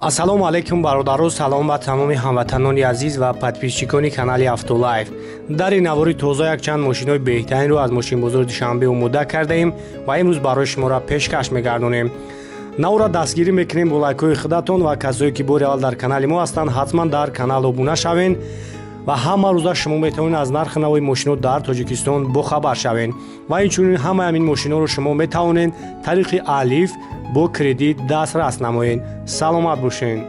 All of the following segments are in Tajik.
Ассалому алайкум бародаро, салом ба тамоми ҳамватанони азиз ва подписчикони канали Автолайф. Дар ин навори тоза якчанд мошинҳои беҳтаринро аз мошинбозори Душанбе омода кардаем ва имрӯз барои шуморо пешкаш мегардонем. Навора дастгирӣ мекунем бо лайкҳои худатон ва касое ки бори аввал дар канали мо ҳастанд, ҳатман дар канал обуна шавед ва ҳама рӯза шумо метавонед аз нархи нави мошинҳо дар Тоҷикистон бохабар шавед. Ва инчунин ҳамаи ҳамин мошинҳоро шумо метавонед тариқи Алиф бо кредит дастрас намоед. Саломат бошед.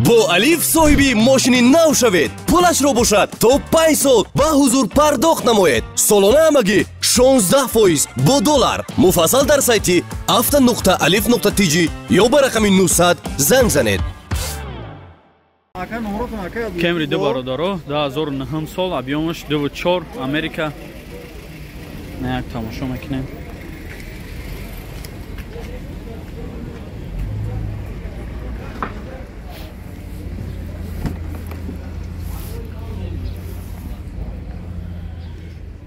Бо Алиф соҳиби мошини нав шавед. Пулашро бошад то 5 сол ба ҳузур пардохт намоед. Солона ҳамагӣ 16% бо доллар. Муфассал дар сайти авто.alif.tj ё ба рақами 900 занг занед. Кемри ду бародаро 2009 сол, объёмаш 2.4, Америка. На як тамошо мекунем.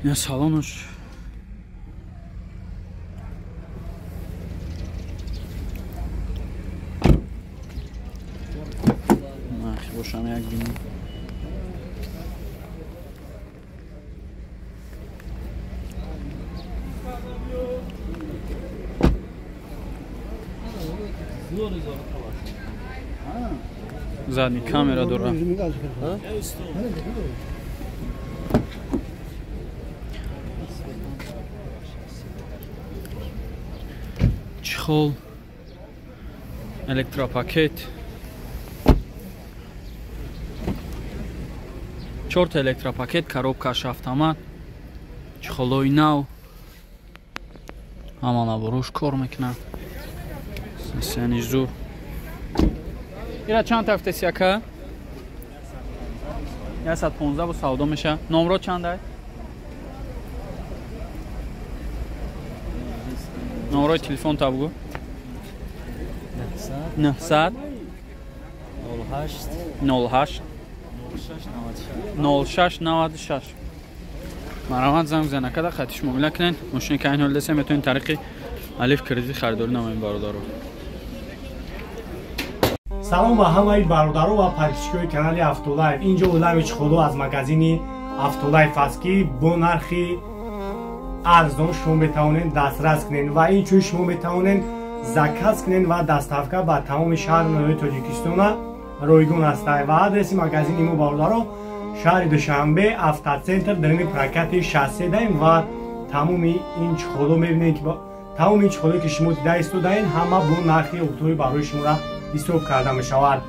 Я салонуш. Бошам як бинем. Задний камера дора. Чехол, электропакет. Чорта электропакет, коробкаш автомат, чехолои нав, ҳама наворуш кор мекунад. Сени зур. Ира чанд тафтеси ака? 115 бо савдо меша. Номро чанд ай? Номрои телефон та бугу. 900 08 08 96. Марамат занг бизанед, када хатиш муомила кунед. Мошине ки айни ҳол десем метавонед тариқи Алиф кредит харидорӣ намоед бародаро. Салом ба ҳамаи бародаро ва подписчикои канали Автолайф. Инҷо олами чехоло аз магазини Автолайф аст ки бо нархи арзон шумо метавонед дастрас кунед ва инчунин шумо метавонед заказ кунед ва доставка ба тамоми шаҳру ноҳияи Тоҷикистона ройгон аст. Ва адреси магазини мо бародаро шаҳри Душанбе, Автоцентр, дарини прокати шассе даем ва тамоми ин чехоло мебинед ки тамоми ин чехолое ки шумо дида истодаед ҳама бо нархи оптовӣ барои шуморо ҳисоб карда мешавад.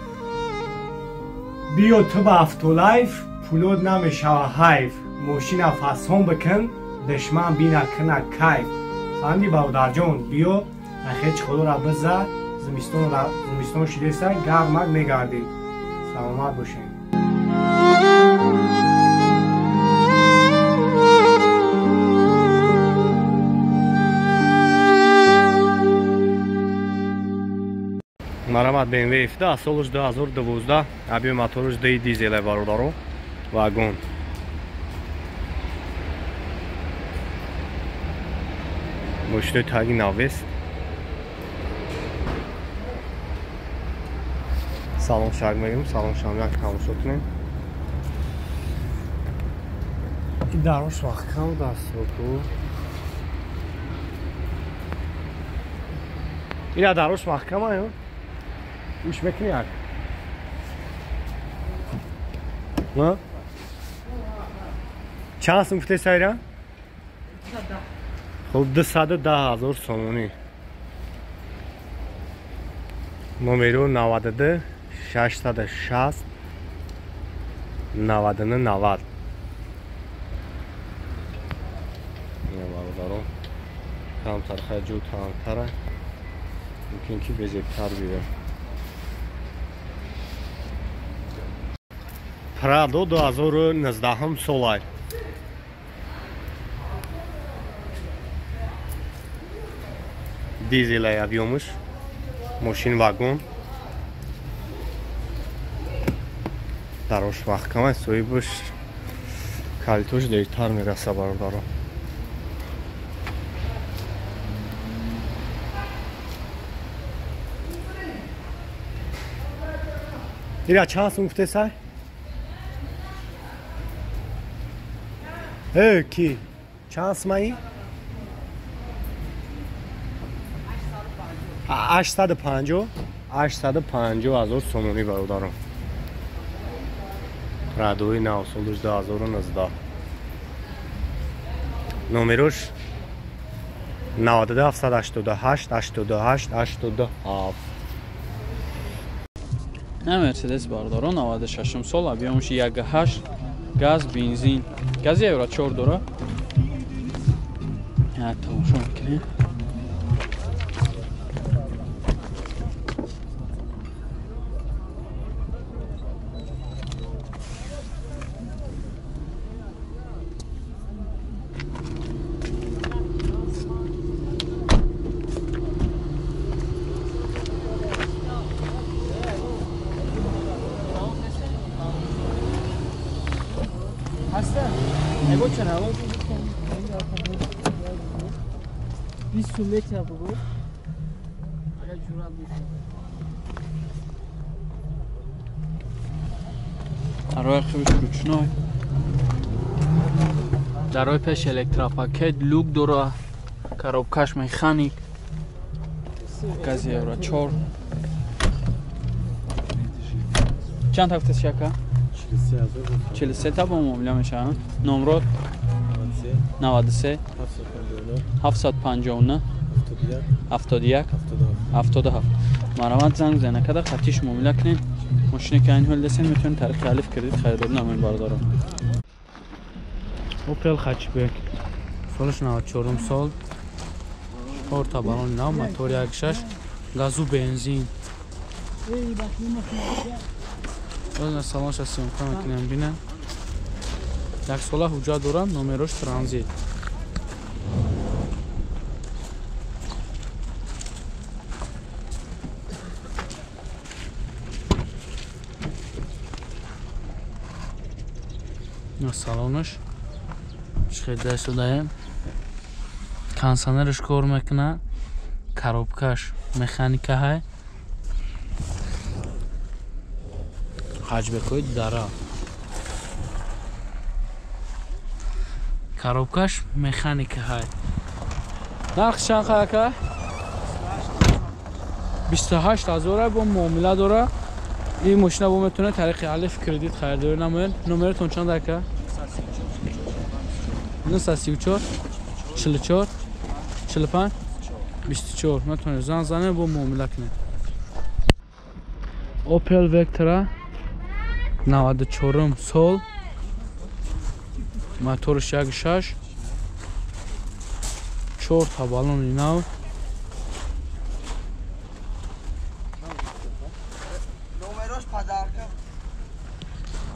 Биё ту ба Автолайф, пулот намешава ҳайф. Мошина фасон бикун, душман бина куна кайф. Фаҳмидӣ бародарҷон? Биё нахе чехолоро биза, зимистон шидеса гармак мегардӣ. Саломат бошед. Марамат BMW F10 солш 2012, объем моторш 2 дизеле бародаро, вагон. Мошинои таги навест. Салон шаг мегирем, салон шам як тамошо кунем. Ин дарош вақт кам даст ку. Ина дарош маҳкама ё? Уш мекунӣ як? Ҳа? Чанд сум гуфтед сайра? Хуб 210 ҳазор сомонӣ. Номеру 92 660 99 90. Бародаро, камтар хайҷу тангтара, мумкин ки безебтар биёд. Прадо 2019 солай. Дизелай объёмаш, мошин вагон. Дарош маҳкама, соҳибаш калитош дертар мераса бародаро. Ира чанд сум гуфтесай? Э, ки? Чанд сумаи? 850, 850 ҳазор сомонӣ бародарон. Прадои нав соли 2019. Номерош 92 788 88 87. На Мерседес бародарон 96 сол, объемаш 1.8, газ, бензин. Гази евро 4 дора. Я тамошо мекунем. Дарои хубиш ручной. Дарои пеш электропакет, люк дора, коробкаш механик. Гази евро 4. Чанд ҳафта шака? 43 та бо муомила мешаванд. Номрод 93 759 71 77. Марамат занг зана када хатиш муомила кунед. Мошине ки айн ҳол десен метавонед тариқи алиф кредит харидорӣ намоед бародарон. Opel Hatchback солаш 94 сол, 4 та баллони нав, мотор 1.6, газу бензин. Боз салонша съёмка мекунем, бинем. Як сола ҳуҷҷат дорам, номерош транзит. Салонаш чиқида шудаем. Кондиционераш кор мекуна, коробкаш механика ҳай. Ҳаҷбекои дара. Коробкаш механика ҳай. Нарх чанд ака? 28 ҳазор бо муомила дора. Ин мошина бо метавонед тариқи алиф кредит харидорӣ намоед. Номератон чанд ака? 934 44 45 24. Метавонед занг занед бо муомила кунед. Opel Vectra 94 сол, моторш 1.6, 4 та баллони нав.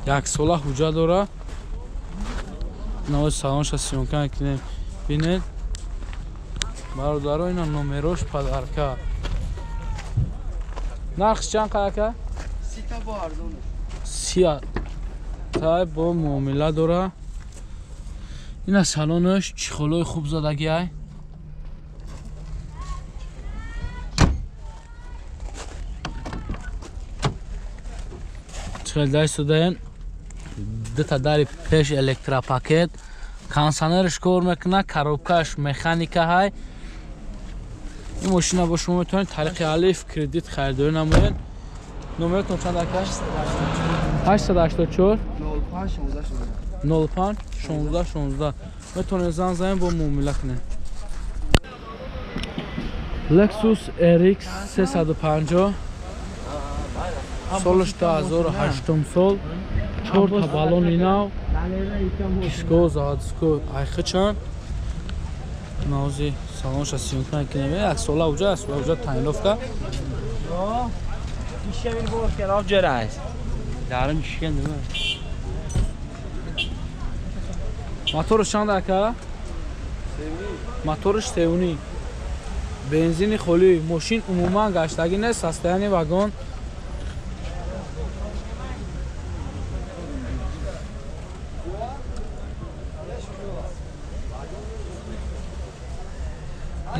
Як сола ҳуҷҷат дора. Навози салонша съёмка мекунем, бинед бародаро, ина номерош падарка. Нархш чанд ака? 30 та бо муомила дора. Ина салонаш чихолои хуб задагӣ ай. Чихелда истодаем. Дута дари пеш электропакет, кондиционераш кор мекуна, коробкаш механика ҳай. Ин мошина бо шумо метавонед тариқи алиф кредит харидорӣ намоед. Номератон чанд ака? 884 05 16 16. Метавонед занг занед бо муомила кунед. Lexus RX 350 солаш 2008 сол, 4 та баллони нав, диско, задиско айхичан. Навзи салонша съёмка мекунем. Як сола уҷа, як сола уҷа тайновка. Моторш чанд ака? Моторш 3.5. Бензини холӣ. Мошин умуман гаштагӣ нест, состояние вагон.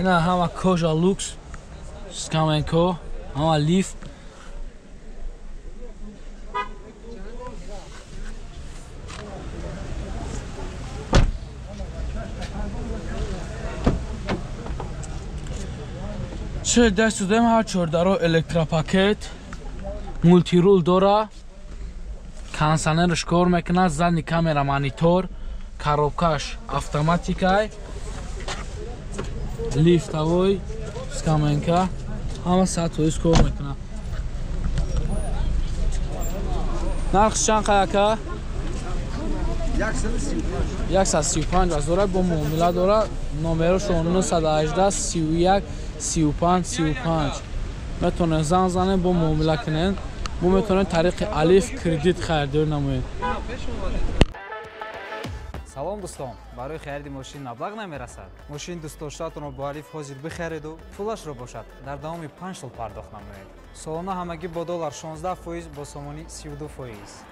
Ина ҳама кожа лукс, скаменко, ҳама лифт. Чел даст додем ҳар чордаро электропакет, мултирул дора, кондиционерш кор мекунад, задний камера монитор, коробкаш автоматикай, лифтовой, скаменка, ҳама 100% кор мекунад. Нархш чанд қаяка? 135 ҳазора бо муомила дора. Номерошон 918 31 35 35. Метавонед занг занед, бо муомила кунед. Бо метавонед тариқи Алиф кредит харидорӣ намоед. Салом дӯстон, барои хариди мошин маблағ намерасад. Мошини дӯстдоштаатонро бо Алиф ҳозир бихариду пулашро бошад дар давоми 5 сол пардохт намоед. Солона ҳамагӣ бо доллар 16%, бо сомонӣ 32%.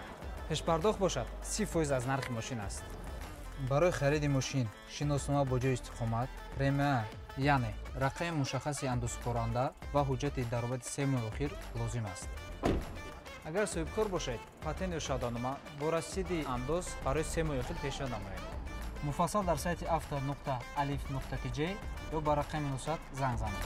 Пешпардохт бошад 30% аз нархи мошин аст. Барои хариди мошин шиноснома бо ҷои истиқомат, РМА, яъне рақами мушаххаси андозсупоранда ва ҳуҷҷати даромади 3 моҳи охир лозим аст. Агар соҳибкор бошед, патент ё шаҳодатнома бо расиди андоз барои 3 моҳи охир пешниҳод намоед. Муфассал дар сайти auto.alif.tj ё ба рақами 900 занг занед.